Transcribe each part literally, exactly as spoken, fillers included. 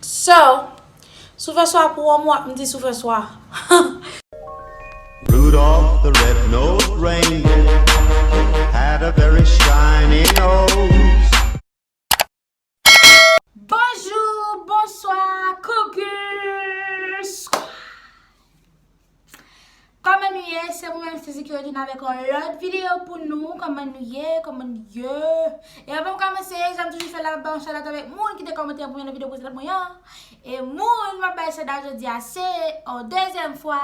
So, sou fè swa pou yon mwa, m di sou fè swa. Rudolph the red-nosed reindeer had a very shiny nose. Bonjou, bonswa, coucou. Kòman nou ye? Se mwen menm, Steezy, ki retounen avèk yon lòt videyo pou nou. Kòman nou ye? Kòman nou ye? E anvan m kòmanse, jan m toujou fè la, m ap ba yon shout out avèk moun ki te kòmante an premye nan videyo presedan mwen an. E moun m ap bay shout out jodi a, se yon dezyèm fwa,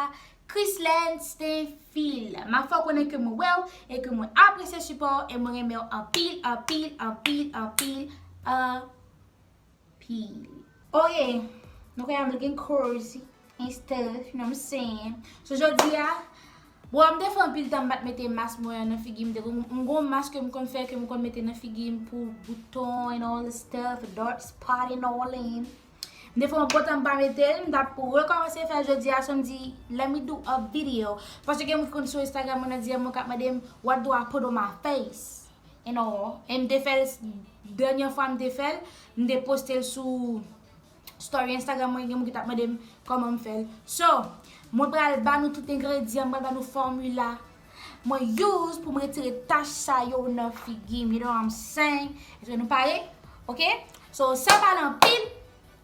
Chrislène Steinfil. M ap fè w konnen ke mwen wè w e ke mwen apresye sipò w e mwen renmen w anpil, anpil, anpil, anpil, anpil. Pil. Ok, nou konnen I'm looking crazy and stuff, you know what I'm saying? So, jodi a, bon, m te fè anpil tan m pa t mete mas mwen an nan figi m. M te gon, m gon mas ke m konn fè, ke m konn mete nan figi m pou bouton and all the stuff, dark spot and all in. M te fè yon bon tan m pa mete l, m t ap rekòmanse fè l jodi a, so m di, let me do a video. Paske gen moun ki konn sou Instagram mwen nan D M mwen k ap mande m, what do I put on my face? And all. E m te fè l, dènye fwa m te fè l, m te poste l sou story Instagram mwen, gen moun ki t ap mande m kòman m fè l. So, mwen pral ba nou tout engredyan, mwen pral ba nou fòmila mwen use pou m retire tach sa yo nan figi m. You know what I'm saying? Èske nou pare? Ok? So, san pale anpil,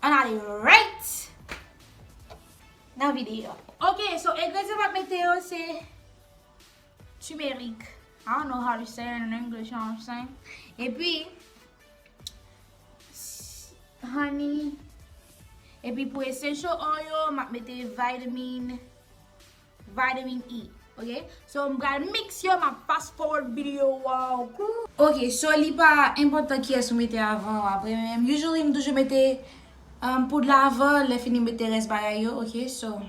ann ale right nan videyo. Ok, so, engredyan m ap mete yo, se turmeric. I don't know how to say it in English, you know what I'm saying? Epi, s-, honey. Epi pou essential oil, m ap mete vitamin, vitamin E. Ok? So, m pral mix yo, m ap fast forward video a. Ok, so li pa enpòtan kiyès ou mete avan ou apre, men usually m toujou mete, um, poud la avan, lè fini m mete rès bagay yo, ok? So,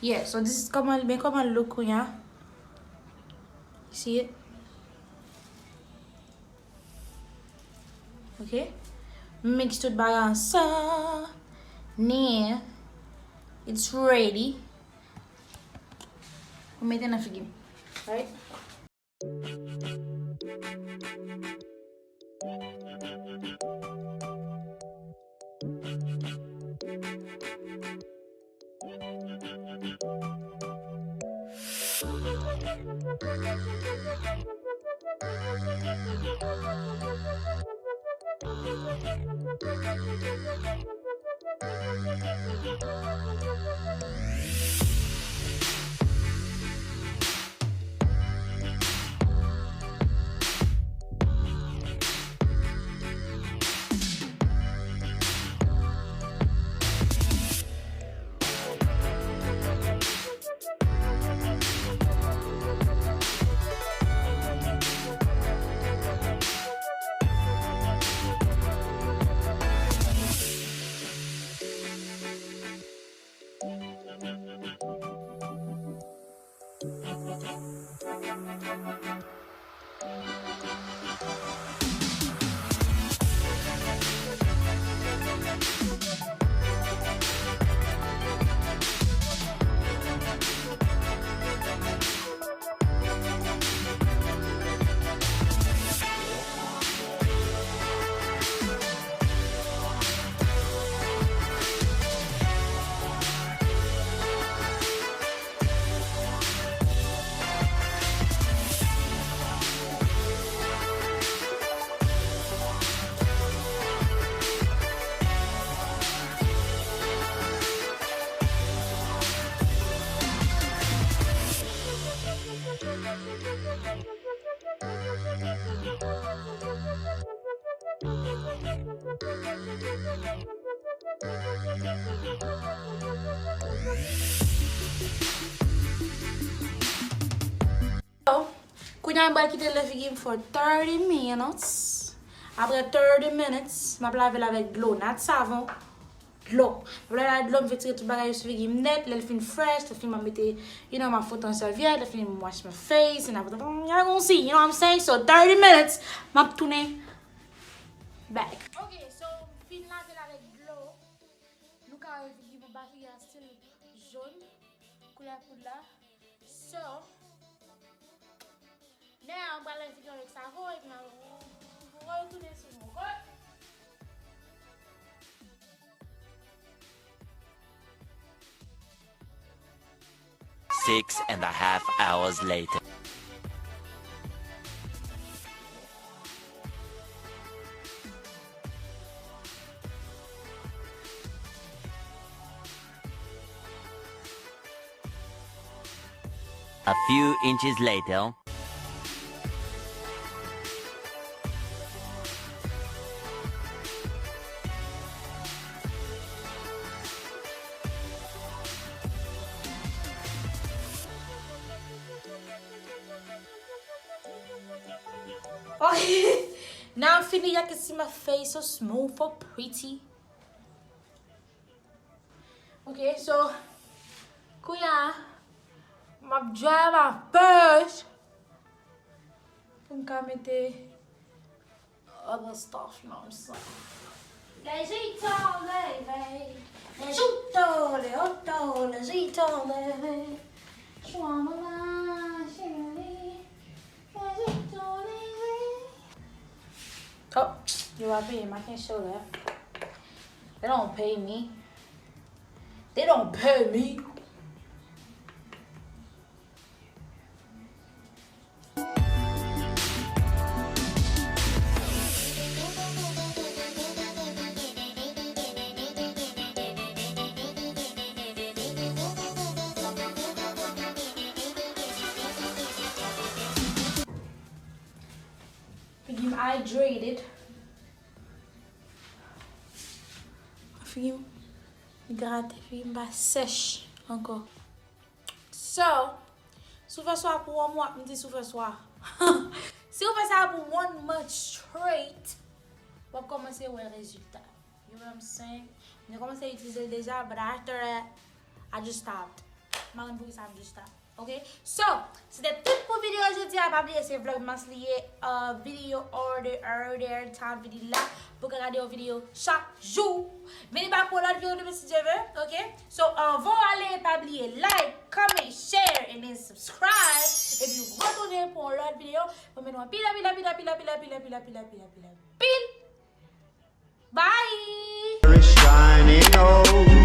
yeah, so this is kòman, men kòman l look kounye a. See it? Ok. Mix tout bagay ansanm. Ni, it's ready. Ou mete nan figi m. Right? Kounye a, m pral kite l nan figi m for thirty minutes. Apre thirty minutes, m ap lave l avèk dlo, not savon, dlo. M ap lave l avèk dlo, m retire tout bagay yo sou figi m nèt. Lè l fin fresh, lè l fin, m ap mete, you know, m ap fwote an sèvyèt, lè l fin, m wash my face, and everything. Y'all gonna see, you know what I'm saying? So, thirty minutes, m ap tounen back. Ok, so, m fin lave l avèk dlo. Nou ka wè figi m, ba figi a still jòn, koulè poud la. So, now, m pral lave figi m avèk savon, epi m ap retounen sou mwen ankò. Six and a half hours later. A few inches later. Okay, now I'm finna, y'all can see my face so smooth, so pretty. Okay, so, kounye a, m ap dry my face pou m ka mete other stuff, you know what I'm saying? Les gitans leve, les gitans, les gitans, les gitans leve. Chwa mama, cheri. Oh, yo pa peye m, I can't show that. They don't pay me. They don't pay me. Figi m hydrated. Figi m idrate, figi m pa sèch ankò. So, si w fè swa pou yon mwa, m di si w fè swa. Si w fè sa pou one month straight, w ap kòmanse wè rezilta. You know what I'm saying? Mwen te kòmanse itilize l deja, but after that, I just stopped. M pa konn poukisa m just stop. Ok? So, se te tout pou videyo jodi a. Pa bliye se Vlogmas li ye. Uh, video order, order, time vini la. Pou ka gade yon videyo chak jou. Vini bak pou yon lòt videyo demen si Dye vle. Ok? So, anvan w ale, pa bliye like, comment, share, and then subscribe. Epi retounen pou yon lòt videyo. Mwen mete anpil, anpil, anpil, anpil. Bye! Shining, oh.